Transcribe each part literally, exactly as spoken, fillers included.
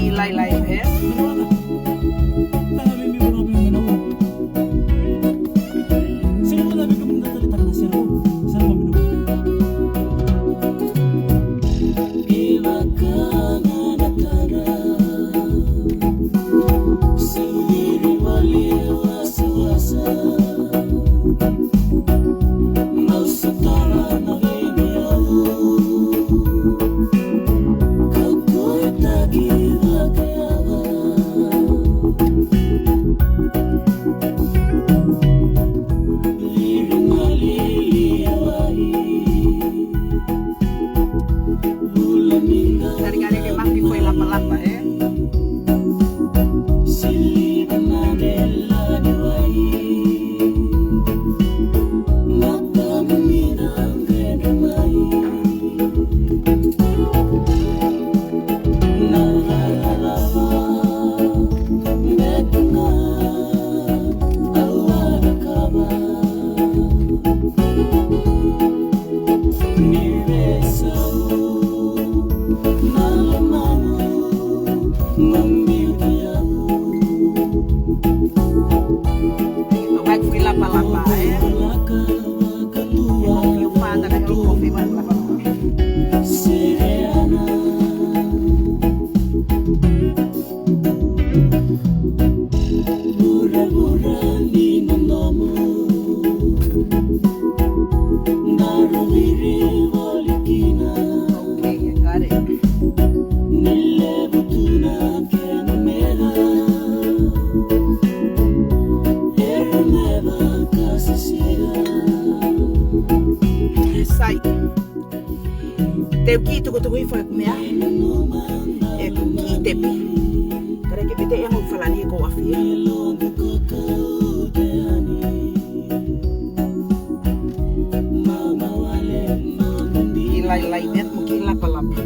Kiʻi lailai, ē? Kare kare ke mahi foʻi lapalapa, ē? Ō mai foʻi lapalapa, ē? Ō mai foʻi lapalapa. Okay, I got it. Sai. Te u kiʻi tukutuku hifo ʻeku meʻa. ʻEku kiʻi tepi. Kare ke pete e mo falani ko afia. Kiʻi lailai ʻeku kiʻi lapalapa.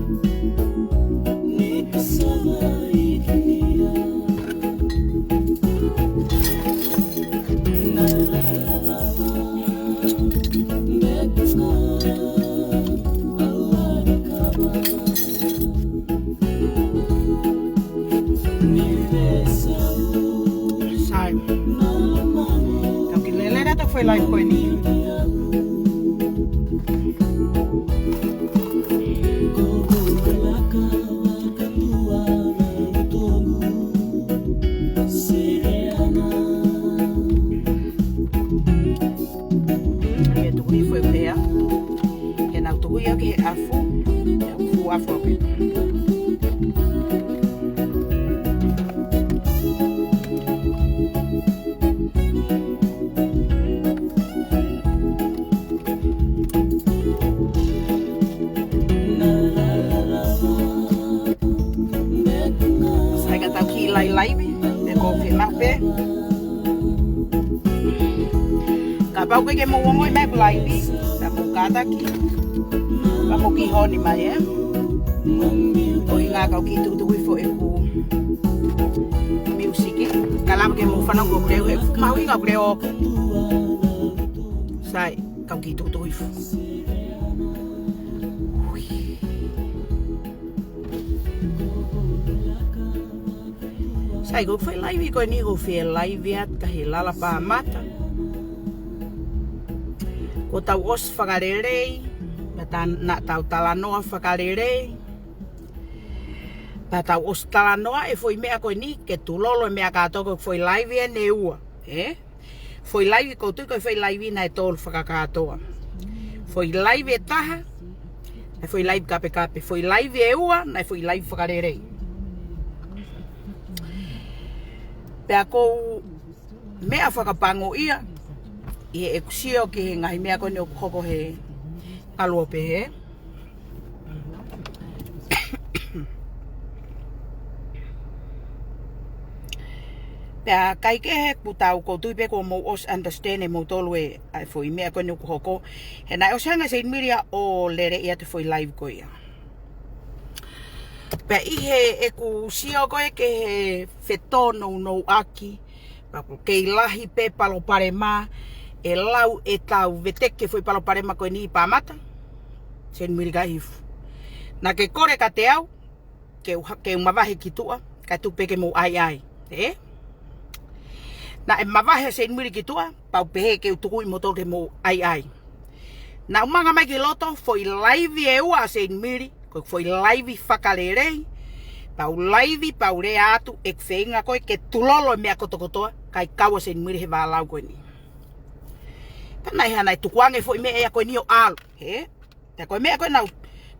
Sai. Kau kiʻi lele atu foʻi lailai ko eni. Ia tuku hifo e pea. Ke nau tuku ia ki he ʻafu. Ia fuʻu ʻafu ʻaupito. Sai, ka tau kiʻi lailai, pe ko ke mape. Kapau ʻoku ʻikai ke mou ongoʻi mai ʻeku laivi, ka mou kātaki. Ka mou kiʻi honi mai, ē? ʻUhinga kau kiʻi tukutuku hifo ʻeku miusiki. Ka lava ke mou fanongo ʻoku leo he mahuʻinga ʻoku leo. Sai, kau kiʻi tukutuku hifo. Sai, ko e foʻi laivi ko eni ʻoku ou fie laivi atu ki he lala Pāmata. Kuo tau ʻosi fakalelei, pea ta, naʻa tau talanoa fakalelei. Pea tau ʻosi talanoa e foʻi meʻa ko eni, ke tulolo e meʻa kātoa ko e foʻi laivi eni ʻe ua, ē? Foʻi laivi ʻoku ou tui ko e foʻi laivi naʻe tolu fakakātoa. Foʻi laivi ʻe taha, naʻe foʻi laivi kapekape. Foʻi laivi ʻe ua, naʻe foʻi laivi fakalelei. Pea ʻoku ou meʻa fakapango ia, ʻi heʻeku sio ki he ngaahi meʻa ko eni ʻoku hoko he ʻalu ʻo pehē. Pea kae kehe kuo tau, ʻoku ou tui pē kuo mou ʻosi understand ʻe moutolu e, ʻa e foʻi meʻa ko eni ʻoku hoko. He naʻe ʻosi hanga ʻe Seinimili ia ʻo lele ia e foʻi laivi ko ia. Pea ʻi heʻeku sio ko ē ki he fetōnounou ʻaki, pea ʻoku kei lahi pē palopalema, ʻe lau ʻetau veteki e foʻi palopalema ko eni Pāmata, Seinimili kae hifo. Naʻa ke kole kiate au, ke u ha-, ke u mavahe ki tuʻa, kae tuku pē ke mou ʻaiʻai, ē? Naʻe mavahe ʻa Seinimili ki tuʻa, pea u pehē ke u tuku ʻi moutolu ke mou ʻaiʻai. Naʻa ku manga mai ki loto, foʻi laivi ʻe ua ʻa Seinimili, ko e foʻi laivi fakalelei, pea u laivi, pea u lea atu, ʻeku feinga ko ē ke tulolo e meʻa kotokotoa, kae kau ʻa Seinimili he vālau ko eni. Pea naʻe hanga ʻe ia ʻo tukuange foʻi meʻa ia ko eni ʻo ʻalu, ē? Pea ko e meʻa ko ē naʻa ku,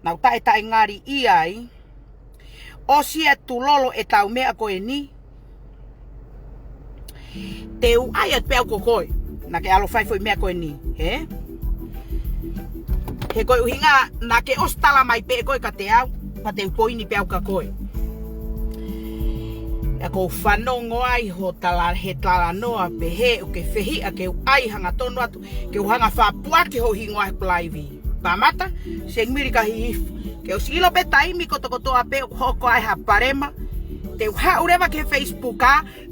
naʻa ku taʻetaʻengali ai, ʻosi e tulolo ʻetau meʻa ko eni, te u ʻai atu pē au ko koe, naʻa ke ʻalu ʻo fai foʻi meʻa ko eni, ē? He ko e ʻuhinga naʻa ke ʻosi tala mai pē koe kiate au, pea te u poini pē au kia koe. Pea ʻoku ou fanongo ai ho tala, he talanoa pehē ʻoku ke fehiʻa ke u ʻai hangatonu atu, ke u hanga ʻo fakapuʻaki ho hingoa he laivi. Pea mata, Seinimili ka Hihifo. Ke ʻosi ʻilo pē taimi kotokotoa pē ʻoku hoko ai ha palopalema, te u haʻu leva ki he Facebook,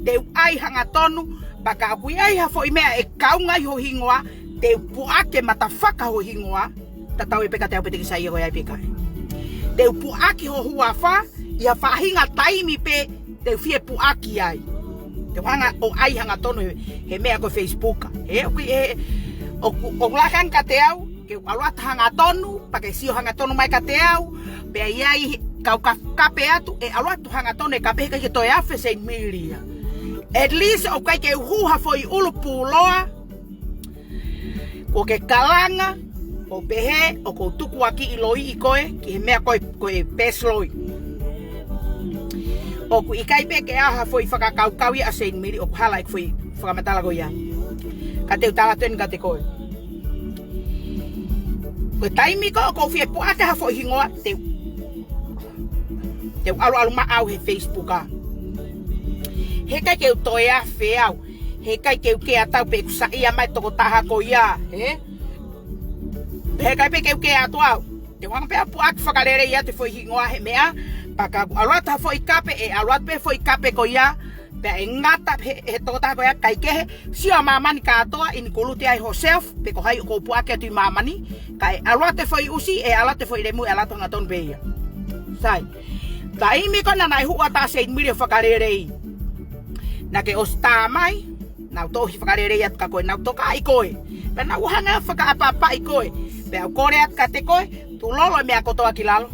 te u ʻai hangatonu, pea ka ʻoku ʻi ai ha foʻi meʻa ʻe kaunga ai ho hingoa, te u puʻaki e matafaka ho hingoa, tatau ai pē kiate au pe te ke saiʻia ko ia pe ʻikai. Te u puʻaki ho huafa, ʻi ha faʻahinga taimi pē, te u fie puʻaki ai. Te u hanga ʻo ʻai hangatonu he, he meʻa ko e Facebook. He ʻoku, he, ʻoku, ʻoku laka ange kiate au, ke u ʻalu atu hangatonu, pea ke sio hangatonu mai kiate au, pea ʻi ai kau ka-, kape atu, ʻe ʻalu atu hangatonu e kape he ʻikai ke toe afe Seinimili ia. At least ʻoku ʻikai ke u hū ha foʻi ʻulu puloa, kuo ke kalanga, ʻo pehē, ʻoku ou tuku ʻa e kiʻi loi ʻi koe, ki he meʻa ko e, ko e best loi. ʻOku ʻikai pē ke ʻi ai ha foʻi fakakaukau ia ʻa Seinimili, ʻoku hala ʻeku foʻi fakamatala ko ia. Ka te u tala atu eni kiate koe. Ko e taimi ko ē ʻoku ou fie puʻaki ha foʻi hingoa, te u, te u ʻaluʻalu maʻau he Facebook ā. He ʻikai ke u toe afe au. He ʻikai ke u kē atu au pe ʻoku saiʻia mai e tokotaha ko ia, ē? He ʻikai pē ke u kē atu au. Te u hanga pē ʻo puʻaki fakalelei atu e foʻi hingoa he meʻa, pea ka ʻalu atu ha foʻi kape, ʻe ʻalu atu pē foʻi kape ko ia, pea ʻe ngata he, he tokotaha ko ia, kae kehe, sio ʻa māmani kātoa, ʻi he kuluti ai ho self, pe ko hai ʻoku ou puʻaki atu ʻi māmani, kae ʻalu atu e foʻi ʻusi, ʻe ʻalu atu e foʻi lemu, ʻe ʻalu atu hangatonu pē ia. Sai. Taimi ko ē naʻe hū atu ʻa Seinimili ʻo fakalelei. Naʻa ke ʻosi tā mai, naʻa ku tohi fakalelei atu kia koe, naʻa ku tokaʻi koe. Pea naʻa ku hanga ʻo fakaʻapaʻapaʻi koe. Pea u kole atu kiate koe, tulolo e meʻa kotoa ki lalo.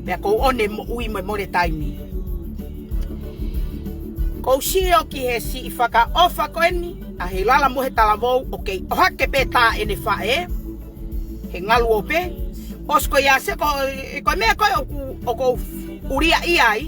Pea ʻoku ou ʻoange e moʻui mo e mole taimi. ʻOku ou sio ki he siʻi fakaʻofa ko eni, ʻa e lala mo e talavou, ʻoku kei ʻohake pē tā ʻene faʻē. He ngalu ʻo pē. ʻOsi ko ia se ko, ko e meʻa ko ē ʻoku, ʻoku ou ulia ia ai.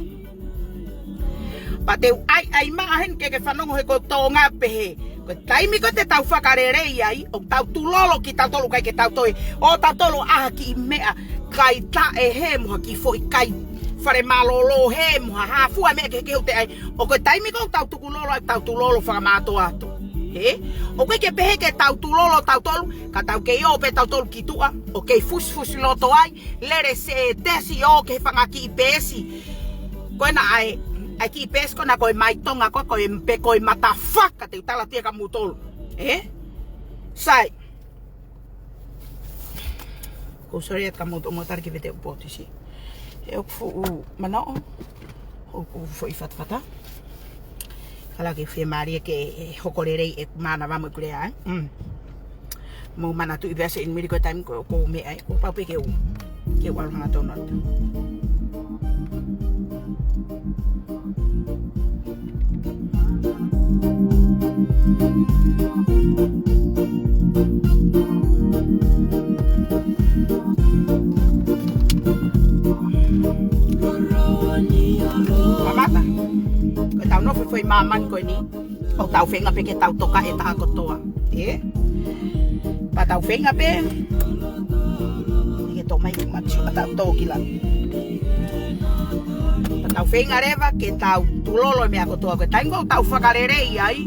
Pea te u ʻaiʻai maʻa heni ke ke fanongo he ko e Tonga pehē. Ko e taimi ko ē te tau fakalelei ai, ʻoku tau tulolo kitautolu kae ʻikai ke tau toe. ʻO tautolu ʻai ha kiʻi meʻa, kai taʻe hē mo ha kiʻi foʻi kai fale mālōlō hē mo ha hā fua meʻa kehekehe ʻoku te ʻai. ʻO ko e taimi ko ē ʻoku tau tukulolo ai, tau tulolo fakamātoato. Hē? ʻOku ʻikai ke pehē ke tau tulolo tautolu, ka tau kei ō pē tautolu ki tuʻa, ʻo kei fusifusi loto ai, lele sētesi ʻo ki he fanga kiʻi peesi. Ko ena ʻa e, ʻa e kiʻi peesi ko ena ko e Mai Tonga ko, ko e pe ko e matafaka te u tala atu ia kia moutolu. Ē? Sai. ʻOku ou sole atu kia moutolu mo tali ki vete u pōtisi. He ʻoku fuʻu manaʻo, ʻoku fuʻu fatafata. Kala ke fiemālie ke hoko lelei e mānava mo e kulea ai. Mm. Mou manatuʻi pē ʻa Seinimili ko e taimi ko ē ʻoku ou meʻa ai, kuo pau pē ke u, ke u ʻalu hangatonu atu. Mamata, ko ʻetau nofo he foʻi māmani ko eni. ʻOku tau feinga pē ke tau tokaʻi e taha kotoa. Ē? Pea tau feinga pē. ʻIkai ke tō mai ke mati, pea tau tō ki lalo. Pea tau feinga leva ke tau tulolo e meʻa kotoa ko e taimi ko ē ʻoku tau fakalelei ai.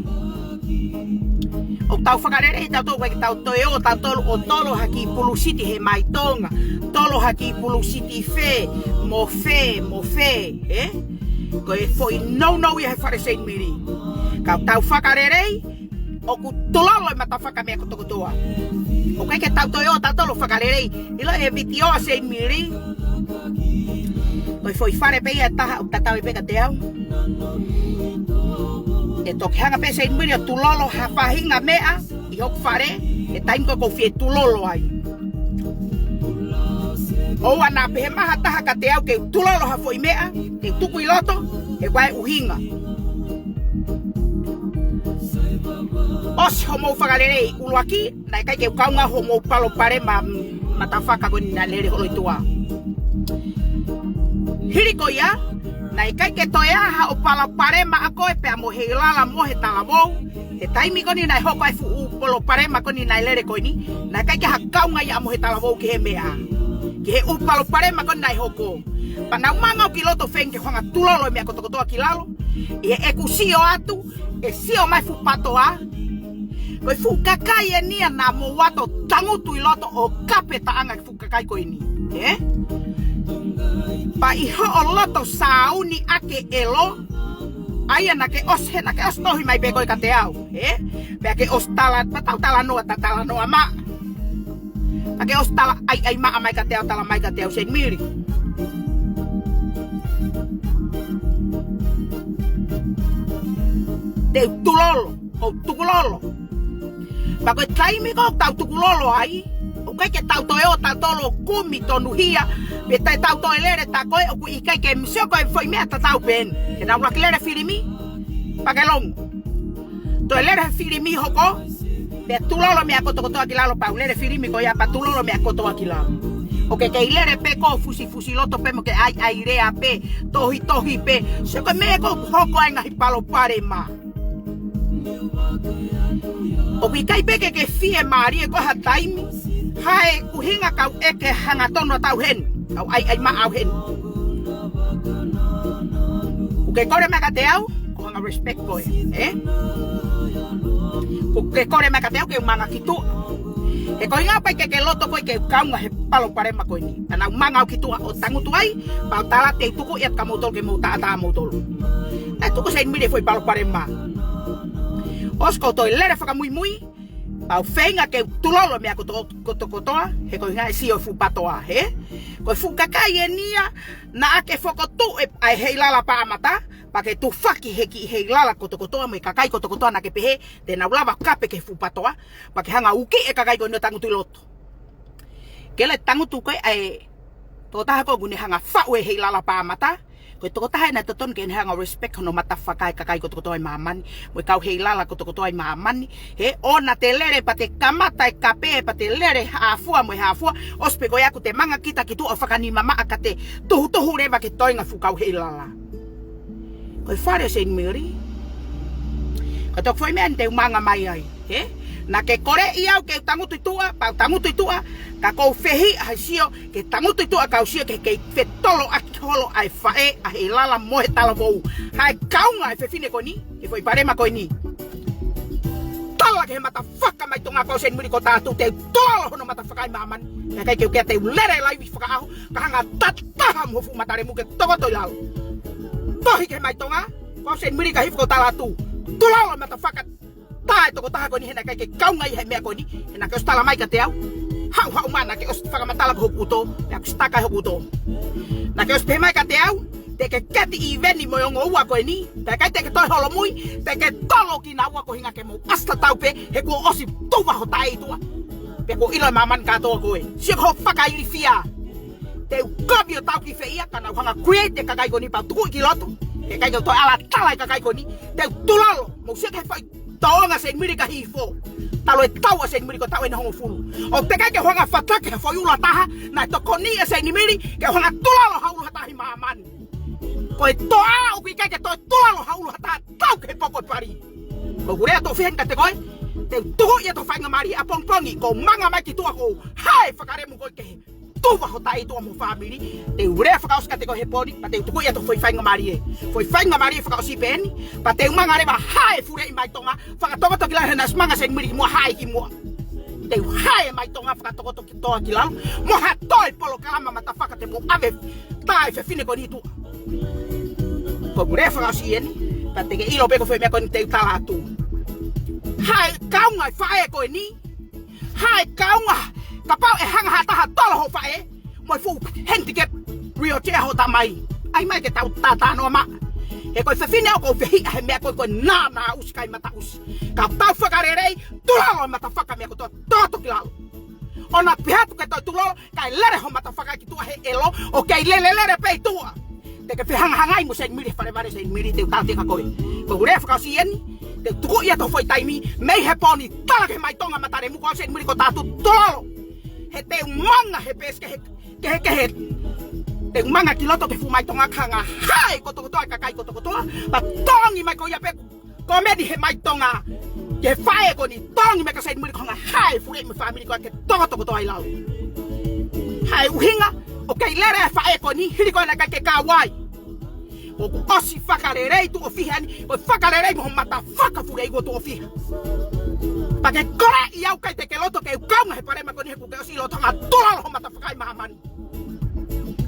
ʻOku tau fakalelei tautolu, ʻikai ke tau toe ō tautolu ʻo tolo ha kiʻi pulusiti he Mai Tonga. Tolo ha kiʻi pulusiti fē, mo fē, mo fē, ē? Ko e foʻi nounou ia he fale Seinimili. Ka ʻoku tau fakalelei, ʻoku tulolo e matafaka meʻa kotokotoa. ʻOku ʻikai ke tau toe ō tautolu ʻo fakalelei. ʻIlo e vitiō ʻa Seinimili. Ko e foʻi fale pē ia ʻe taha ʻoku tatau ai pē kiate au. ʻE toki hanga pē Seinimili ʻo tulolo ha faʻahinga meʻa ʻi hoku fale, he taimi ko ē ʻoku ou fie tulolo ai. ʻOua naʻa pehē mai ha taha kiate au ke u tulolo ha foʻi meʻa, ke u tuku ʻi loto, he ʻoku ʻi ai e ʻuhinga. ʻOsi hoʻomou fakalelei ʻuluaki, naʻe ʻikai ke u kaunga hoʻomou palopalema matafaka ko eni naʻe lele holo ʻi tuʻa. Hili ko ia, naʻe ʻikai ke toe ʻi ai haʻo palopalema ʻa koe pea mo Heilala mo e talavou. He taimi ko eni naʻe hoko ai e fuʻu palopalema ko eni naʻe lele ko eni, naʻe ʻikai ke ʻi ai ha kaunga ia mo e talavou ki he meʻa, ki he ʻū palopalema ko eni naʻe hoko. Pea naʻa ku manga ʻo ʻi loto feinga ke u hanga ʻo tulolo e meʻa kotokotoa ki lalo. ʻI heʻeku sio atu, ʻe sio mai e fuʻu PTOA, ko e fuʻu kakai eni ia naʻa mou ō atu ʻo tangutu ʻi loto ʻo kape taʻanga ki he fuʻu kakai ko eni. Ē? Pea ʻi hoʻo loto sāuni ʻa e ʻelo, ʻa ia naʻa ke ʻosi, he naʻa ke ʻosi tohi mai pē koe kiate au. Ē? Pea ke ʻosi tala, pea tau talanoa, ta talanoa mai. Naʻa ke ʻosi tala ʻaiʻai maʻa mai kiate au, tala mai kiate au Seinimili, te u tulolo, ʻo tukulolo. Pea ko e taimi ko ē ʻoku tau tukulolo ai, ʻoku ʻikai ke tau toe ō tautolu ʻo kumi tonuhia, pe te tau toe lele ʻa koe ʻoku ʻikai ke msio ko e foʻi meʻa tatau pē eni. Ke nau laki lele filimi, pea ke longo. Toe lele he filimi hoko, pea tulolo e meʻa kotokotoa ki lalo pea u lele filimi ko ia pea tulolo e meʻa kotoa ki lalo. ʻOku ke kei lele pē koe ʻo fusifusi loto pē mo ke ʻaiʻai lea pē, tohitohi pē. Sio ko e meʻa ko ē ʻoku hoko ai e ngaahi palopalema. ʻOku ʻikai pē ke ke fiemālie koe ha taimi, ha ʻuhinga kau ʻeke hangatonu atu au heni, kau ʻaiʻai maʻa au heni. ʻOku ke kole mai kiate au, ko e hanga ʻo respect koe, ē? ʻOku ke kole mai kiate au ke u manga ki tuʻa. He ko e ʻuhinga pē ʻikai ke ke loto koe ke u kaunga he palopalema ko eni. Pea naʻa ku manga au ki tuʻa ʻo tangutu ai, pea u tala te u tuku ia kia moutolu ke mou taʻataʻa moutolu. Naʻe tuku ʻe Seinimili e foʻi palopalema. ʻOsi ko ē toe lele fakamuimui, pea u feinga ke u tulolo e meʻa koto-, kotokotoa, he ko e ʻuhinga ʻe sio e fuʻu PTOA, ē? Ko e fuʻu kakai eni ia naʻa ke fokotuʻu ʻa e Heilala Paʻamata, pea ke tufaki he kiʻi Heilala kotokotoa mo e kakai kotokotoa naʻa ke pehē te nau lava ʻo kape ki he fuʻu PTOA, pea ke hanga ʻo uki e kakai ko eni ʻo tangutu ʻi loto. Ke lele tangutu koe ʻa e tokotaha ko ē ʻoku ne hanga ʻo faʻu e Heilala Paʻamata, ko e tokotaha ena ʻoku totonu ke ne hanga ʻo respect hono matafaka e kakai kotokotoa ʻi māmani, mo e kau Heilala kotokotoa ʻi māmani. He ʻoua te lele pea te kamata e kape, pea te lele hā fua mo e hā fua, ʻosi pē ko ia kuo te manga kita ki tuʻa ʻo fakanima maʻa ka te tuhutuhu leva ki he toenga e fuʻu kau Heilala. Ko e fale ʻo Seinimili, ko e toki foʻi meʻa eni te u manga mai ai, ē? Naʻa ke koleʻi au ke u tangutu ʻi tuʻa, pea u tangutu ʻi tuʻa, ka ʻoku ou fehiʻa he sio ke tangutu ʻi tuʻa ka u sio ki he kei fetoloʻaki holo ʻa e faʻē, ʻa Heilala mo e talavou. Haʻu e kaunga e fefine ko eni, he foʻi palopalema ko eni. Tala ki he matafaka mai Tonga ko Seinimili ko Tatu, te u tulolo hono matafaka ʻi māmani. He ʻikai ke u kea te u lele laivi fakaʻaho, ka hanga ʻo tataha mo e fuʻu matalemu ke tokoto ʻi lalo. Tohi ki he mai Tonga ko Seinimili ka hifo ko Tatu. Tulolo e matafaka, tā e tokotaha ko eni he naʻe ʻikai ke kaunga ia he meʻa ko eni, he naʻa ke ʻosi tala mai kiate au. Haʻuhaʻu mai naʻa ke ʻosi fakamatala ko hoku ʻuto, pea ʻoku ʻosi taka hoku ʻuto. Naʻa ke ʻosi pehē mai kiate au, te ke keti ʻi veni mo e ongo ua ko eni, pea ʻikai te ke toe holomui, te ke tolo kinaua ko e ʻuhinga ke mou ʻasi tatau pē, he kuo ʻosi tuva ho taʻe ʻi tuʻa. Pea kuo ʻilo ʻe māmani kātoa koe. Sio ko e fakailifia. Te u kovi ʻo tau ki fē ia, ka naʻa ku hanga ʻo create e kakai ko eni pea u tuku ki loto. He ʻikai ke u toe ʻalu ʻo tala e kakai ko eni, te u tulolo, mou sio ki he foʻi tōʻonga Seinimili ka hifo. Talu e tau ʻa Seinimili ko e taʻu ʻe hongofulu. ʻOku teʻeki ai ke u hanga ʻo fataki ha foʻi ʻulu ʻe taha, naʻe tokoni ʻa Seinimili ke u hanga ʻo tulolo ha ʻulu ʻe taha ʻi māmani. Ko e toʻa ʻoku ʻikai ke toe tulolo ha ʻulu ʻe taha, tau ki he poko pali. Ko ʻeku lea atu ʻo feinga kiate koe, te u tuku ia ʻi ho faingamālie ʻapongipongi, ko e manga mai ki tuʻa ko e hā e fakalemu ko ē ki he tuva ho taʻe ʻi tuʻa mo e fāmili, te u lea fakaʻosi kiate koe he pō ni, pea te u tuku ia ʻi ho foʻi faingamālie. Foʻi faingamālie fakaʻosi pē eni, pea te u manga leva ʻo hā e fuleʻi mai Tonga, fakatokoto ki lalo he naʻe ʻosi manga Seinimili kimuʻa, hā ia kimuʻa. Te u hā e mai Tonga fakatokoto ki tuʻa ki lalo, mo ha toe polokalama matafaka te mou ʻave tā e fefine ko eni ʻi tuʻa. Ko ʻeku lea fakaʻosi eni, pea te ke ʻilo pē ko e foʻi meʻa ko eni te u tala atu. Haʻu e kaunga e faʻē ko eni, haʻu e kaunga, kapau ʻe hanga ha taha ʻo tolo ho faʻē, mo e fuʻu handicap wheelchair ho tamai. ʻAi mai ke tau tātānoa maʻa. He ko e fefine ʻoku ou fehiʻa he meʻa ko ē ko e nānā ʻusi kae mata ʻusi. Ka tau fakalelei, tulolo mata faka meʻa kotoa, toto ki lalo. ʻOua pē ha toe ke tau tulolo, kae lele ho mata faka ki tuʻa he ʻelo, ʻoku kei lele lele pē ʻi tuʻa. Te ke fehangahangai mo Seinimili he fale vale Seinimili te u tāteka koe. Ko e lea fakaʻosi eni, te u tuku ia to foʻi taimi, mei he pō ni tala ki he mai Tonga matalemu ko Seinimili ko tātu tulolo. He te u manga he pēsi ke he, ke he, ke he. Te u manga ki loto ki he fuʻu mai Tonga ka hanga hae kotokotoa e kakai kotokotoa, pea tolongi mai ko ia pē ko meni he mai Tonga. Ki he faʻē ko eni tolongi mai kia Seinimili ko e hanga hae fule mo e fāmili ko ia ke tokotokotoa ʻi lalo. Hae ʻuhinga, ʻoku kei lele e faʻē ko eni, hili ko ē naʻe ʻikai ke kau ai. ʻOku ʻosi fakalelei tuʻo fiha ni, ʻo fakalelei mo ho mata faka fule ʻi tuʻo fiha. Pea ke kole ʻi au ʻikai te ke loto ke u kaunga he palema ko eni he kuo ke ʻosi ʻilo tonga tulolo ho mata faka ʻi māmani.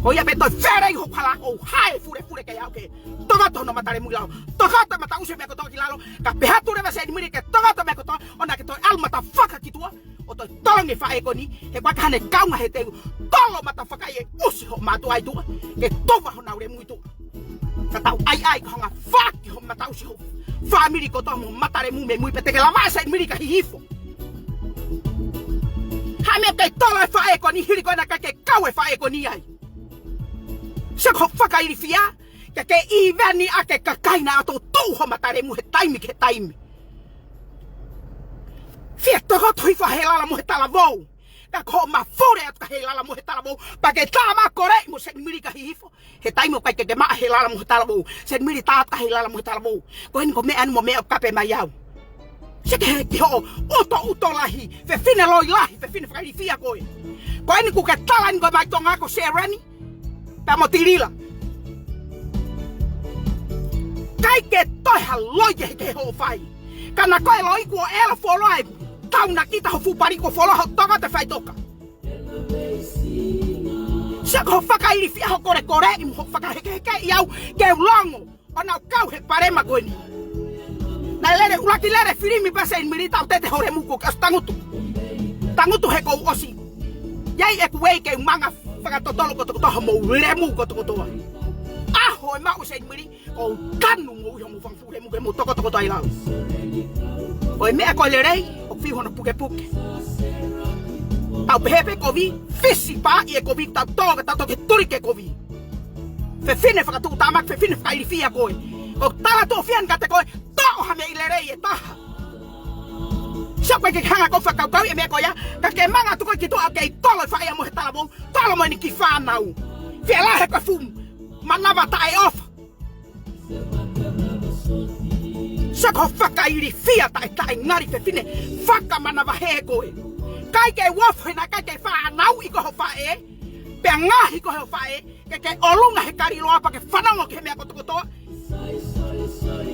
Ko ia pē toe felei ho kala ʻo hae fulefule ke au ke tokoto hono matalemu ʻi lalo. Tokoto mata ʻusi meʻa kotoa ki lalo. Ka pehē atu leva Seinimili ke tokoto meʻa kotoa, ʻoua ke toe ʻalu mata faka ki tuʻa. ʻO toe tolongi e faʻē ko eni, he ʻoku ʻikai ke ne kaunga he te u tolo mata faka ʻi he ʻusi ho mātuʻa ʻi tuʻa. Ke tuva honau lemu ʻi tuʻa. Ka tau ʻai ʻai ka hanga faki ho mata ʻusi ho fāmili kotoa mo matalemu mei mui pea te ke lava Seinimili ka hihifo. Hae meʻa ke tolo e faʻē ko eni hili ko ē naʻe ʻikai ke kau e faʻē ko eni ai. Sio ki ho fakailifia, ke ke ʻiveni ʻa e kakai naʻa nau tuʻu ho matalemu he taimi ki he taimi. Fie tokoto hifo he lala mo he talavou. Ka ko ho mafule atu ka he lala mo he talavou. Pea ke tā mai kole mo Seinimili ka hihifo. He taimi ʻoku ʻikai ke ke maʻa he lala mo he talavou. Seinimili tā atu ka he lala mo he talavou. Ko eni ko e meʻa eni mo e meʻa ʻoku kape mai au. Sio ki he, ki hoʻo ʻutoʻuto lahi, fefine loi lahi, fefine fakailifia koe. Ko eni kuo ke tala eni ko e mai Tonga ko Sereni, pea mo Tilila. ʻIkai ke toe ha loi ke, ke hoʻo fai. Ka naʻa ko e loi kuo ʻelo fuoloa e tau naʻe kita ho fuʻu pali kuo fuoloa ho tokoto faʻitoka. Sio ki ho fakailifia ho kolekole ʻi mo ho fakahekeheke ʻi au ke u longo. ʻO nau kau he palema ko eni. Naʻe lele ʻuluaki lele filimi pea Seinimili tau tete ho lemu ko ke ʻosi tangutu. Tangutu he ʻoku ou ʻosi. ʻI ai ʻeku ʻai ke u manga fakatotolo kotokotoa homou lemu kotokotoa. ʻAho e maʻu Seinimili ʻoku ou tanu mo ʻi homou fanga fuʻu lemu ke mou tokotokotoa ʻi lalo. Ko e meʻa ko e lelei, ʻoku fiu hono pukepuke. Tau pehē pē kovi, fisi pā ʻi he kovi, tau tō ke tau tō ke tuli ke kovi. Fefine fakatuʻutāmaki, fefine fakailifia koe. ʻOku tala tuʻo fiha ni kiate koe, toʻo ha meʻi lelei ʻe taha. Sio ko e ke hanga ko e fakakaukau e meʻa ko ia, ka ke manga atu ko e ki tuʻa kei tolo e faʻē ia mo he talavou, tolo mo eni kiʻi fānau. Fie lahi ko e fuʻu manava taʻeʻofa. Sio ki ho fakailifia taʻe, taʻengali fefine fakamanavahē koe. ʻIkai ke u ofo he naʻe ʻikai ke fanauʻi koe ho faʻē, pea ngaohi koe ho faʻē, ke ke ʻolunga he kaliloa pea ke fanongo ki he meʻa kotokotoa.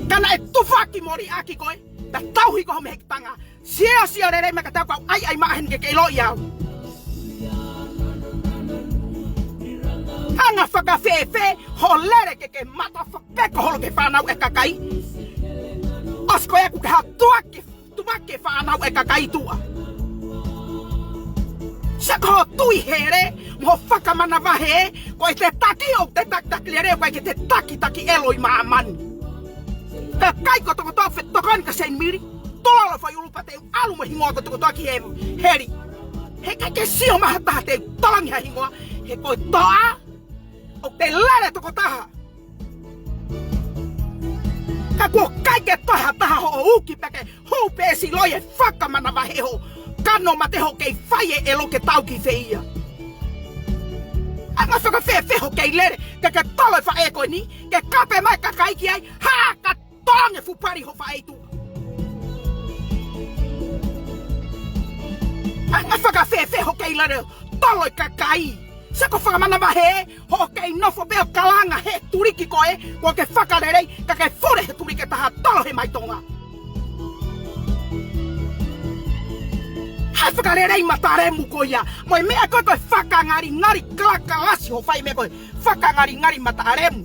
Ka naʻe tufaki mo liʻaki koe, pea tauhi koe ho mehekitanga. Sio, sio lelei mai ka tau kau ʻai, ʻai maʻa heni ke ke ʻiloʻi au. Hanga fakafēfē hoʻo lele ke ke mata fakapeko holo ki he fānau e kakai. ʻOsi ko ia kuo ke hā tuʻa ke, tuʻa ke fānau e kakai tuʻa. Sio ki hoʻo tui hele, mo ho fakamanavahē, ko e te taki ʻo te takitaki lele, ʻoku ʻikai ke te takitaki ʻelo ʻi māmani. Kakai kotokotoa fetokoni kia Seinimili, tololo fai ʻulu pea te u ʻalu mo e hingoa kotokotoa ki he heli. He ʻikai ke sio mai ha taha te u tolongi ha hingoa, he ko e toʻa, ʻoku te lele tokotaha. Ka kuo ʻikai ke toe ha taha hoʻo uki pea ke hū pē ʻe siloi e fakamanavahē hoʻo kano mate hoʻo kei fai e ʻelo ke tau ki fē ia. Hanga fakafēfē hoʻo kei lele, ke ke tolo e faʻē ko eni, ke kape mai kakai ki ai, hā ka tolongi e fuʻu pali ho faʻē ʻi tuʻa. Hanga fakafēfē hoʻo kei lele, tolo e kakai. Sio ki ho fakamanavahē, hoʻo kei nofo pē ʻo kalanga he tuliki ko ē, kuo ke fakalelei, ka ke fule he tuliki ʻe taha tolo he mai Tonga. Hae fakalelei matalemu ko ia, mo e meʻa ko ē ko e fakangalingali kalakalasi hoʻo fai meʻa ko e fakangalingali matalemu.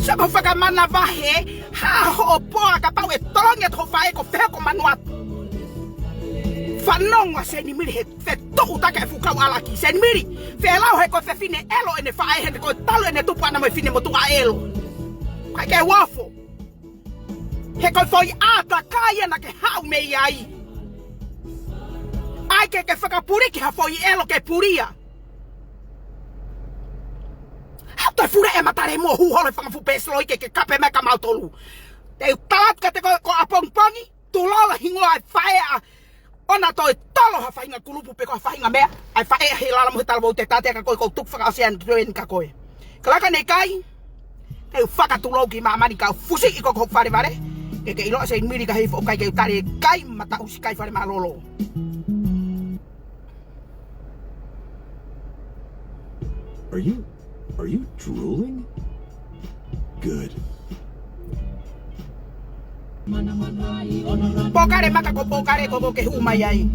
Sio ki hoʻo fakamanavahē, hā hoʻo poa kapau ʻe tolongi atu ho faʻē ko fē ko Manuatu. Fanongo ā Seinimili he fetuʻutaki e fuʻu kau ʻAlaki. Seinimili, feʻelau he ko e fefine ʻelo ʻene faʻē he ko e talu ʻene tupu ʻana mo e finemotuʻa ʻelo. ʻIkai ke u ofo. He ko e foʻi ʻātakai ia naʻa ke haʻu mei ai. ʻAi ke ke fakapuliki ha foʻi ʻelo ke pulia. Haʻu toe fuleʻi e mata lemu ʻo hū holo he fanga fuʻu peesi loi ke ke kape mai kia mautolu. Te u tala atu kiate koe ko ʻapongipongi, tulolo hingoa e faʻē ʻa ʻona toe tolo ha faʻahinga kulupu pe ko ha faʻahinga meʻa, ʻa e faʻē ʻa Heilala mo e talavou te tatea kia koe, ʻoku ou tuku fakaʻosi atu eni kia koe. Ka laka nei kai, te u fakatulou ki māmani kau fusiʻi koe ki hoku fale vale, ke ke ʻilo ʻa Seinimili ka hifo ʻikai ke u tali e kai mataʻusi kai fale mālōlō. Are you, are you drooling? Good. Pōkale maka ko pōkale ko ko ke hū mai ai.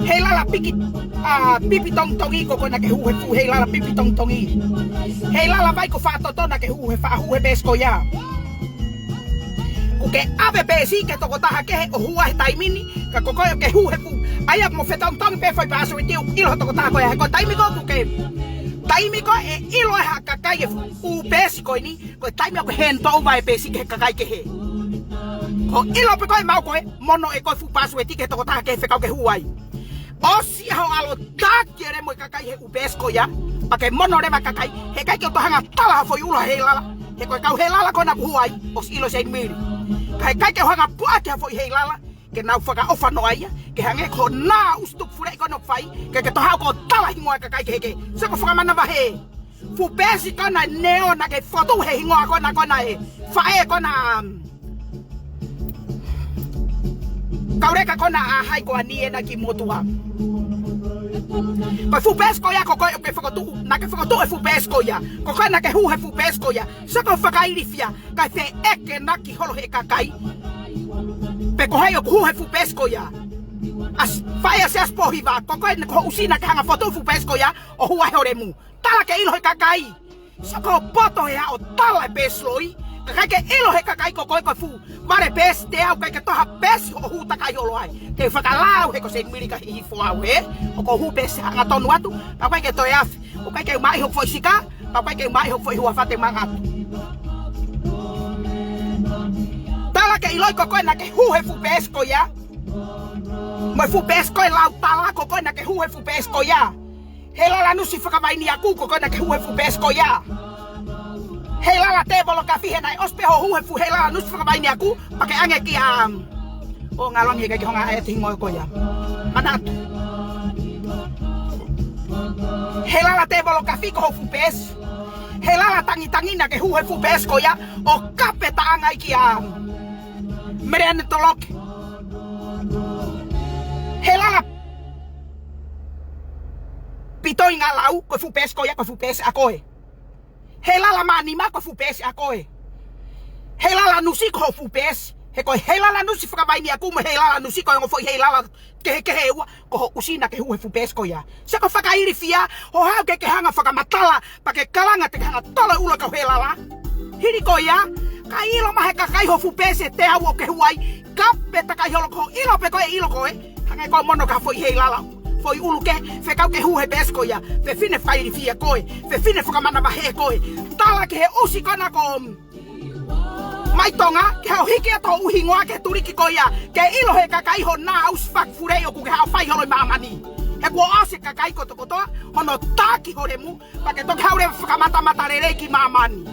Heilala piki, ʻa, pipi tongitongi ko ko naʻa ke hū he fuʻu Heilala pipi tongitongi. Heilala vai ko faʻa toto naʻa ke hū he faʻa hū he peesi ko ia. Kuo ke ʻave peesi ki he tokotaha kehe ʻo hū ai he taimi ni, ka ko koe ʻoku ke hū he fuʻu. ʻAi ʻa mo fetongitongi pē foʻi password ʻo ʻilo he tokotaha ko ia. He ko e taimi ko ē kuo ke, taimi ko ē ʻe ʻilo ai ha kakai e fuʻu peesi ko eni, ko e taimi ʻoku ke hand over e peesi ki he kakai kehe. Ko e ʻilo pē ko ē maʻu ko ē, mono ʻe koe fuʻu password ki he tokotaha kehe fekau ke hū ai. ʻOsi ʻa hoʻo ʻalu ʻo taki e lemu e kakai he fuʻu peesi ko ia, pea ke mono leva kakai, heʻikai ke u toe hanga tala ha foʻi ʻulu ʻa Heilala. He ko e kau Heilala ko ena kuo hū ai, ʻosi ʻilo Seinimili. Ka heʻikai ke u hanga puʻaki ha foʻi Heilala, ke nau fakaʻofa noa ia, ke hangē ko e nā ʻusi tuku fuleʻi ko ena ʻoku fai, ke ke toe haʻu ʻo tala hingoa e kakai kehe. Sio ki hoʻo fakamanavahē. Fuʻu peesi ko ena neongo naʻa ke fotu he hingoa ko ena ko ena e faʻē ko ena, um, kauleka ko ena ʻa hai ko eni ena ki motuʻa. Ko e fuʻu peesi ko ia ko koe ʻoku ke fokotuʻu, naʻa ke fokotuʻu e fuʻu peesi ko ia. Ko koe naʻa ke hū he fuʻu peesi ko ia. Sio ki hoʻo fakailifia, kae feʻekeʻaki holo he kakai. Pe ko hai ʻoku hū he fuʻu peesi ko ia. ʻAsi, faʻē ʻa Siaosi Pōhiva, ko koe ko hoʻo ʻusi naʻa ke hanga fotu fuʻu peesi ko ia, ʻo hū ai ho lemu. Tala ke ʻilo he kakai. Sio ki hoʻo poto he ʻaho tala e peesi loi. Kae ʻikai ke ʻilo he kakai ko koe ko e fuʻu vale peesi te au ʻikai ke toe ha peesi hoʻo hū takai holo ai. Te u fakalao he ko Seinimili ka hihifo au he. ʻOku ou hū peesi hangatonu atu. Ka ʻikai ke toe afe. ʻOku ʻikai ke u maʻu hoku foʻi sika. Ka ʻikai ke u maʻu hoku foʻi huafa te u manga atu. Tala ke ʻilo ko koe naʻa ke hū he fuʻu peesi ko ia. Mo e fuʻu peesi ko e lau tala ko koe naʻa ke hū he fuʻu peesi ko ia. Heilala Nusi Fakavainiaku, ko koe naʻa ke hū he fuʻu peesi ko ia. Heilala Tēvolo Kafi he naʻe ʻosi pē hoʻo hū he fuʻu Heilala Nusi Fakavainiaku, pea ke ʻange kia, um, ʻo ngalangi he ʻikai ke u hanga ʻai atu e hingoa ko ia. Manatu. Heilala Tēvolo Kafi ko hoʻo fuʻu peesi. Heilala Tangitangi naʻa ke hū he fuʻu peesi ko ia, ʻo kape taʻanga ai kia, um, Meleane Toloke. Heilala Pitoingalau, ko e fuʻu peesi ko ia, ko e fuʻu peesi ʻa koe. Heilala Manima, ko e fuʻu peesi ʻa koe. Heilala Nusi, ko hoʻo fuʻu peesi. He ko e Heilala Nusi Fakavainiaku mo e Heilala Nusi, ko e ongo foʻi Heilala kehekehe ʻe ua, ko hoʻo ʻusi naʻa ke hū he fuʻu peesi ko ia. Sio ki hoʻo fakailifia, hoʻo haʻu ke ke hanga fakamatala, pea ke kalanga te ke hanga tolo e ʻulu e kau Heilala. Hili ko ia, ka ʻilo mai he kakai hoʻo fuʻu peesi ʻe teau ʻoku ke hū ai, kape takai holo ko ē, ʻilo pē ko ē, ʻilo ko ē. Hangē ko e mono ki ha foʻi Heilala. Foʻi ʻulu kehe, fekau ke hū he peesi ko ia. Fefine fakailifia koe, fefine fakamanavahē koe. Tala ki he ʻusi ko ena ko mai Tonga, ke haʻu ʻo hiki atu hoʻo hingoa ki he tuliki ko ia. Ke ʻilo he kakai hoʻo nā ʻusi fakafuleʻi ʻoku ke haʻu ʻo fai holo ʻi māmani. He kuo ʻosi e kakai kotokotoa, hono taki ho lemu, pea ke toki haʻu leva ʻo fakamatamata lelei ki māmani.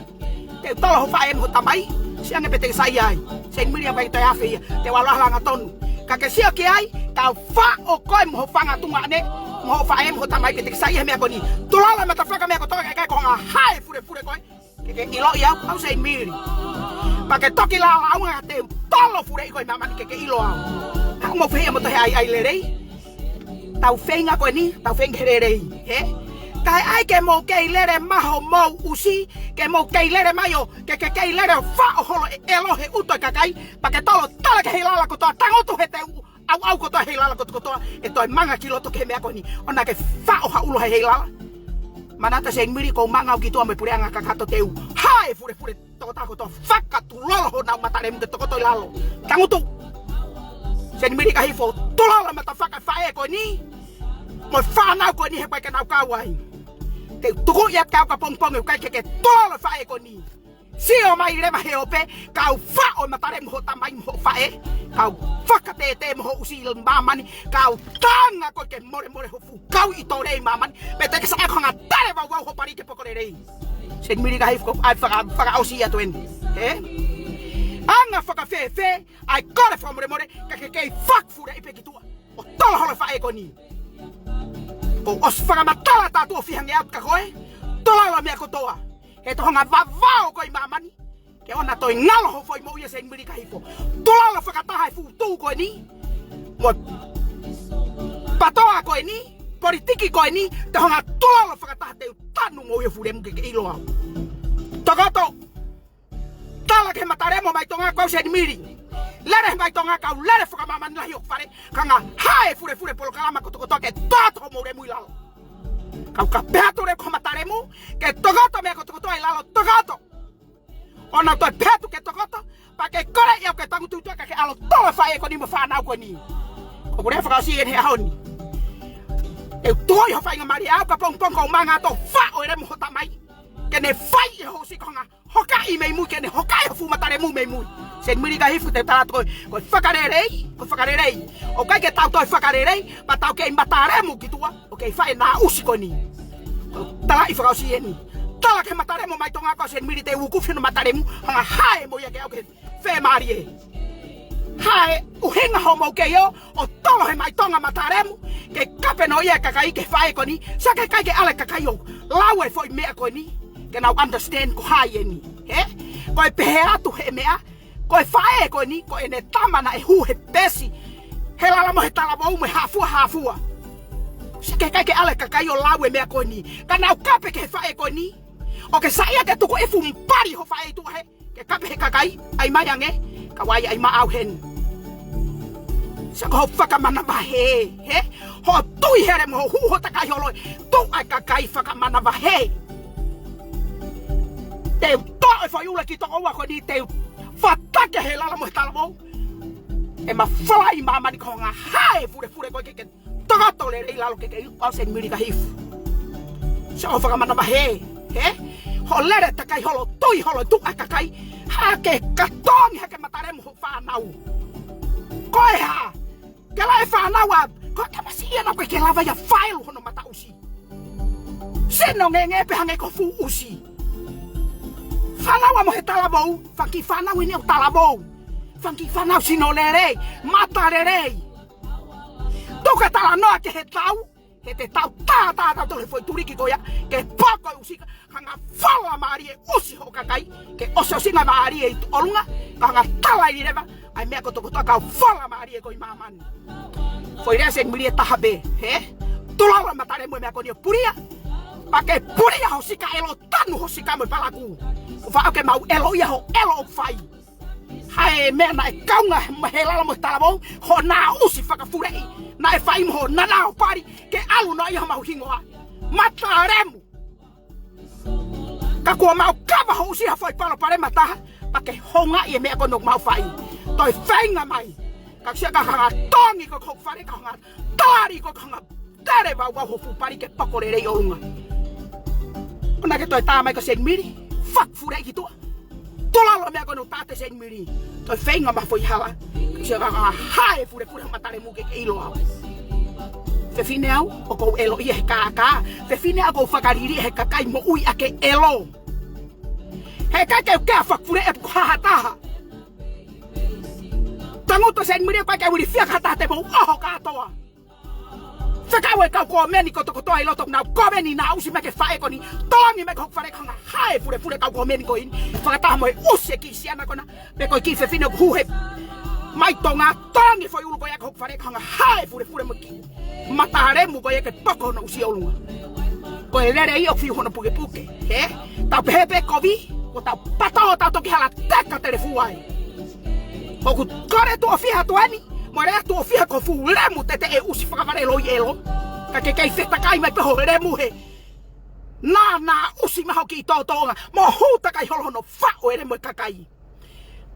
Te u tolo ho faʻē mo ho tamai, siʻi ange pē te ke saiʻia ai. Seinimili ʻoku ʻikai toe afe ia, te u ʻalu ʻo hangatonu. Ka ke sio ki ai, ka u faʻo koe mo ho fanga tuongaʻane, mo ho faʻē mo ho tamai pea te ke saiʻia he meʻa ko eni. Tulolo e matafaka meʻa kotoa, ʻikai ko e hanga ʻo hae fulefule koe. Ke ke ʻiloʻi au, au Seinimili. Pea ke toki lāunga te u tolo fuleʻi koe ʻi māmani ke ke ʻilo au. Haʻu mo fehiʻa mo toe ʻai ʻai lelei. Tau feinga ko eni, tau feinga ke lelei, hē? Kae ʻai ke mou kei lele mai hoʻomou ʻusi, ke mou kei lele mai ʻo, ke, ke kei lele ʻo faʻo holo e ʻelo he ʻuto e kakai, pea ke tolo tala ki he Heilala kotoa, tangutu he te u ʻauʻau kotoa Heilala kotokotoa, ʻe toe manga ki loto ki he meʻa ko eni, ʻo naʻa ke faʻo ha ʻulu ʻa e Heilala. Manatu Seinimili, ko e maʻu ngāue ki tuʻa mo e puleʻanga kakato, te u hae fulefule tokotaha kotoa, fakatulolo honau mata lemu ke tokoto ʻi lalo. Tangutu. Seinimili Kahifo, tulolo mata faka faʻē ko eni mo e fānau ko eni he ʻikai ke nau kau ai. Te u tuku ia ka au ka pongipongi ʻoku ʻikai ke ke tulolo faʻē ko eni. Sio mai leva he ope, ka u faʻo e mata lemu hoʻo tamai mo hoʻo faʻē, ka u fakatētē mo hoʻo ʻusi ʻi māmani, ka u tanga koe ke molemole hoʻo fuʻu kau ʻi tō lei māmani, pea te ke saiʻia ko e ngata leva ʻo hoʻo pali ke poko lelei. Seinimili Kahifo, ʻai faka-, fakaʻosi atu eni. He? Anga fakafēfē ʻa e kole fakamolemole, ka ke kei fakafuleʻi pē ki tuʻa ʻo tolo holo e faʻē ko eni. Kuo u ʻosi fakamatala taʻu ʻe fiha ange atu kia koe, tulolo e meʻa kotoa. He tohonga vavao ko ē ʻi māmani, ke ʻoua toe ngalo hoʻo foʻi moʻui ʻa Seinimili Kahifo. Tulolo fakataha e fuʻu tuʻu ko eni mo e PATOA ko eni, politiki ko eni, tohonga tulolo fakataha, te u tanu mo ia fulemu ke ke ʻilo au. Tokoto. Tala ki he mata lemu mai Tonga ko au Seinimili. Lele mai Tonga ka u lele fakamāmani lahi hoku fale, ka u hae fulefule polokalama kotokotoa ke tokoto homou lemu ʻi lalo. Ka u ka pehē atu leva ki he mata lemu ke tokoto e meʻa kotokotoa ʻi lalo, tokoto. ʻOua toe pehē atu ke tokoto, pea ke kole ia ke tangutu ʻi tuʻa ka ke ʻalu ʻo tolo e faʻē ko eni mo e fānau ko eni. Ko e pule fakaʻosi eni he ʻaho ni. Te u tuʻu ʻi hoʻo faingamālie au ka pongipongi ko e maʻu ngāue ʻo faʻo e lemu hoʻo tamai ke ne fai ʻi hoʻo ʻusi ko e anga hokaʻi mei mui, ke ne hokaʻi hoʻo fuʻu mata lemu mei mui. Seinimili Kahifo, te u tala atu ko e, ko e fakalelei, ko e fakalelei. ʻOku ʻikai ke tau toe fakalelei pea tau kei mata lemu ki tuʻa ʻo kei fai e ngaahi ʻusi ko eni. Talaʻi fakaʻosi eni. Tala ki he mata lemu mai Tonga ko au Seinimili, te u ukufi hono mata lemu, hanga ʻo hae mo ia ke ʻalu ke femālie. Hae ʻuhinga hoʻomou kei ō ʻo tolo he mai Tonga mata lemu ke kape noaʻia e kakai ki he faʻē ko eni, sio ki he ʻikai ke ʻalu e kakai ʻo lau e foʻi meʻa ko eni ke nau understand ko hai eni. He? Ko e pehē atu he meʻa, ko e faʻē ko eni, ko ʻene tama naʻe hū he pesi he lalo mo e talavou mo e hāfua hāfua. Sio ki he ʻikai ke ʻalu e kakai ʻo lau e meʻa ko eni, ka nau kape ki he faʻē ko eni. ʻOku ke saiʻia ke tuku e fuʻu pali hoʻo faʻē ʻi tuʻa he ke kape he kakai, ʻai mai ange, ka u ʻai, ʻai maʻau heni. Sio ko hoʻo fakamanavahē, he? Hoʻo tui hele mo hoʻo hū hoʻo takai holo ʻi tuʻa e kakai, fakamanavahē. Te u toʻo e foʻi ʻulu ki tokoua ko eni, te u fataki he lalo mo e talavou. ʻE mafala ʻi māmani ko e anga hae fulefule ko ē ke ke tokoto lelei ʻi lalo ke ke ʻilo au Seinimili Kahifo. Sio hoʻo fakamanavahē, he? Hoʻo lele takai holo, tui holo ʻi tuʻa e kakai, hake katongi hake mata lemu hoʻo fānau. Ko e hā? Ke lau e fānau ʻa, ko e tamasiʻi ʻena ko ē ke lava ia ʻo failu hono mataʻusi. Sino ngenge pē hangē ko e fuʻu ʻusi. Fānau ʻa mo e talavou, fanga kiʻi fānau ʻi he ʻū talavou. Fanga kiʻi fānau sino lelei, mata lelei. Tuku e talanoa ki he tau, he te tau tātā tautolu he foʻi tuliki ko ia, ke poko e ʻusi ka, ka hanga ʻo falamālie ʻusi hoʻo kakai, ke ʻosiʻosingamālie ʻi tuʻa ʻolunga, ka hanga ʻo talaʻi leva ʻa e meʻa kotokotoa ka u falamālie ko ē ʻi māmani. Foʻi lea Seinimili ʻe taha pē, he? Tulolo e mata lemu e meʻa ko eni ʻo pulia, pea ke pulia hoʻo sika ʻelo, tanu hoʻo sika mo e palaku. Ko e faʻo ke mau ʻeloʻia hoʻo ʻelo ʻoku fai. Hae meʻa naʻe kaunga he lalo mo e talavou, hoʻo ngaahi ʻusi fakafuleʻi naʻe fai mo hoʻo ngaahi pali ke ʻalu noaʻia homau hingoa. Mata lemu. Ka kuo mau kava hoʻo ʻusi ha foʻi palopalema ʻe taha, pea ke houngaʻi e meʻa ko eni ʻoku mau fai. Toe feinga mai. Ka sio ka hanga tongi ko hoku fale ka hanga tali ko hanga tele vauvau hoʻo fuʻu pali ke poko lelei ʻolunga. ʻOua naʻa ke toe tā mai ko Seinimili, fakafuleʻi ki tuʻa. Tulolo e meʻa ko eni ʻo tātā Seinimili. Toe feinga mai foʻi hala. Ka sio ka hanga hae fulefule hoʻo mata lemu ke ke ʻilo au. Fefine au, ʻoku ou ʻeloʻia he kākā. Fefine au ʻoku ou fakaliliʻi he kakai moʻui ʻa ke ʻelo. He ʻikai ke u kei fakafuleʻi ʻe pē ko ha taha. Tangutu Seinimili, ʻoku ʻikai ke u ilifia ki ha taha, te mou ʻoho kātoa. Fekau e kau kōmeni kotokotoa ʻi loto ʻoku nau kōmeni ngaahi ʻusi mai ki he faʻē ko eni. Tolongi mai ki hoku fale ka hanga hae fulefule kau kōmeni ko eni. Fakataha mo e ʻusi e kiʻi siana ko ena, pe ko e kiʻi fefine ʻoku hū he mai Tonga, tolongi foʻi ʻulu ko ia ki hoku fale ka hanga hae fulefule mo e kiʻi mata lemu ko ia ke poko hono ʻusi ʻolunga. Ko e lele ia ʻoku fiu hono pukepuke, he? Tau pehē pē kovi, ʻo tau pato, ʻo tau toki hala teka telefua ai. ʻOku kole tuʻo fiha atu eni, mo e lea tuʻo fiha ko e fuʻu lemu teteʻe ʻusi fakavale loi ʻelo. Ka ke kei fetakai mai pē hoʻo lemu he Naʻa, naʻa ʻusi mai hoʻo kiʻi tōtōʻonga mo hū takai holo hono faʻo e lemu e kakai.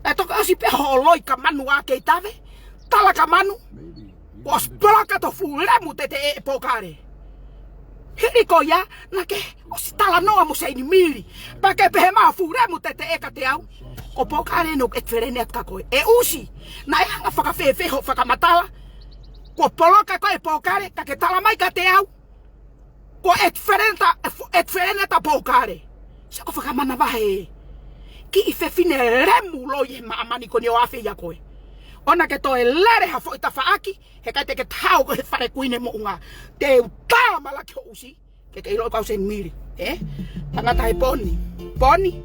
Naʻe toki ʻosi pē hoʻo loi ka manu ʻa kei tave, tala ka manu. Kuo ʻosi poloka atu fuʻu lemu teteʻe ʻe Pōkale. Hili ko ia, naʻa ke ʻosi talanoa mo Seinimili. Pea ke pehē mai fuʻu lemu teteʻe kiate au. Ko Pōkale ʻoku ʻekifeleni atu kia koe. ʻE ʻusi, naʻe anga fakafēfē hoʻo fakamatala? Kuo poloka koe ʻe Pōkale, ka ke tala mai kiate au kuo ʻekifeleni atu, ʻekifeleni atu ʻa Pōkale. Sio ko e fakamanavahē. Kiʻi fefine lemu loi he māmani ko eni ʻo afe ia koe. ʻOua naʻa ke toe lele ha foʻi tafaʻaki, he ʻikai te ke tau ko he fale kuini moʻunga. Te u tala mai lā ki hoʻo ʻusi, ke ke ʻilo kau Seinimili. Ē? Tangata he poni. Poni.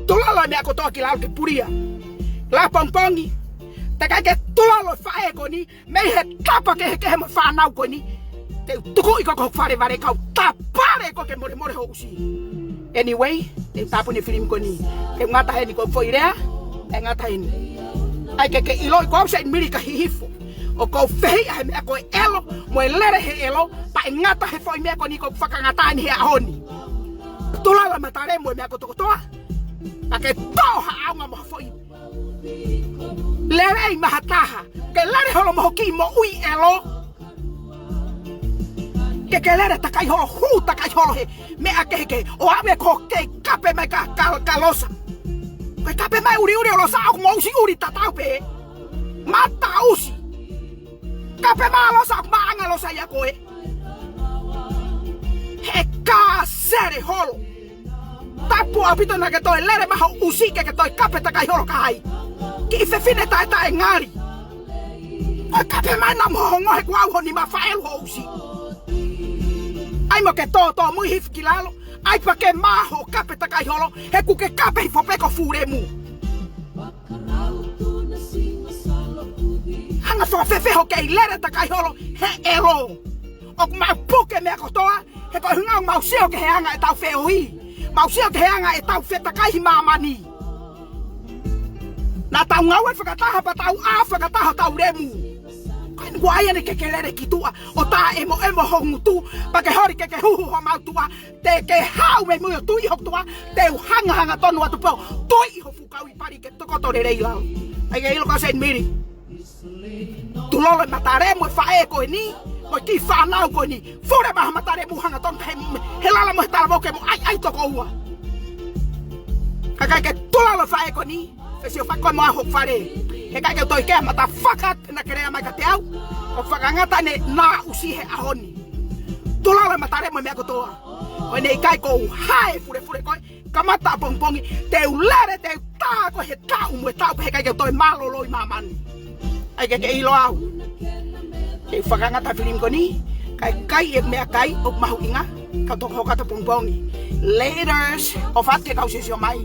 Tulolo e meʻa kotoa ki lalo ke pulia. Lā pongipongi. Teʻeki ai ke tulolo e faʻē ko eni, mei he tapa kehekehe mo e fānau ko eni. Te u tukuʻi koe ki hoku fale vale kau tapale koe ke molemole hoʻo ʻusi. Anyway, te u tāpuni e filimi ko eni. Te u ngata heni ko e foʻi lea, te u ngata heni. ʻAi ke ke ʻiloʻi ko au Seinimili ka hihifo. ʻOku ou fehiʻa he meʻa ko e ʻelo, mo e lele he ʻelo, pea ʻe ngata he foʻi meʻa ko eni ʻoku ou fakangata ni he ʻaho ni. Tulolo e matalemu e meʻa kotokotoa. Ka ke toʻo ha ʻaonga mo ha foʻi lelei maʻa ha taha. Ke lele holo mo hoʻo kiʻi moʻui ʻelo. Ke ke lele takai holo, hū takai holo he meʻa kehekehe. ʻO ʻave ko e kape mai ka, ka, ka Losa. Ko e kape mai ʻuliʻuli ʻo Losa ʻoku mo ʻusi ʻuli tatau pē. Mata ʻusi. Kape mai Losa ʻoku maʻanga Losa ia koe. He ka sele holo. Tapu ʻaupito naʻa ke toe lele mai hoʻo ʻusi ke ke toe kape takai holo kia hai? Kiʻi fefine taʻetaʻe ngali. Ko e kape mai naʻa mo hongo he kuo ʻauha ni ma faʻelu hoʻo ʻusi. ʻAi mo ke tōtōmui hifo ki lalo. ʻAi pea ke maʻu hoʻo kape takai holo. He ʻoku ke kape hifo pē ko e fuʻu lemu. Anga fakafēfē hoʻo kei lele takai holo he ʻelo? ʻOku mau puke meʻa kotoa, he ko e ʻuhinga ʻoku mau sio ki he anga ʻetau feohi. Mau sio ki he anga ʻetau fetakaiʻi māmani. Naʻa tau ngāue fakataha pea tau ʻā fakataha hotau lemu. Ko eni kuo ʻai eni ke ke lele ki tuʻa, ʻo taʻemoʻemo ho ngutu, pea ke holi ke ke huhu homau tuʻa, te ke haʻu mei mui ʻo tuiʻi hoku tuʻa, te u hanga hangatonu atu pē ʻo tuiʻi ho fuʻu kau ʻi pali ke tokoto lelei lalo. ʻAi ke ʻilo kau Seinimili. Tulolo e matalemu e faʻē ko eni, mo e kiʻi fānau ko eni. Fule mai ha matalemu hangatonu he, he lala mo e talavou ke mo ʻaiʻai toko ua. Kae ʻikai ke tulolo e faʻē ko eni, fesiofaki koe mo au hoku fale. He ʻikai ke u toe kea mata faka te na kelea mai kiate au. ʻOku fakangata ʻene naʻa ʻusi he ʻaho ni. Tulolo e matalemu e meʻa kotoa. ʻO ʻene ʻikai ko u hae fulefule koe. Kamata ʻapongipongi, te u lele, te u tā koe he taʻu mo e taʻu, pea he ʻikai ke u toe mālōlō ʻi māmani. ʻAi ke ke ʻilo au. Te u fakangata e filimi ko eni, kae ʻikai e meʻakai ʻoku mahuʻinga, ka toko hoka atu ʻapongipongi. Laters, ʻofa atu ki he kau siosio mai.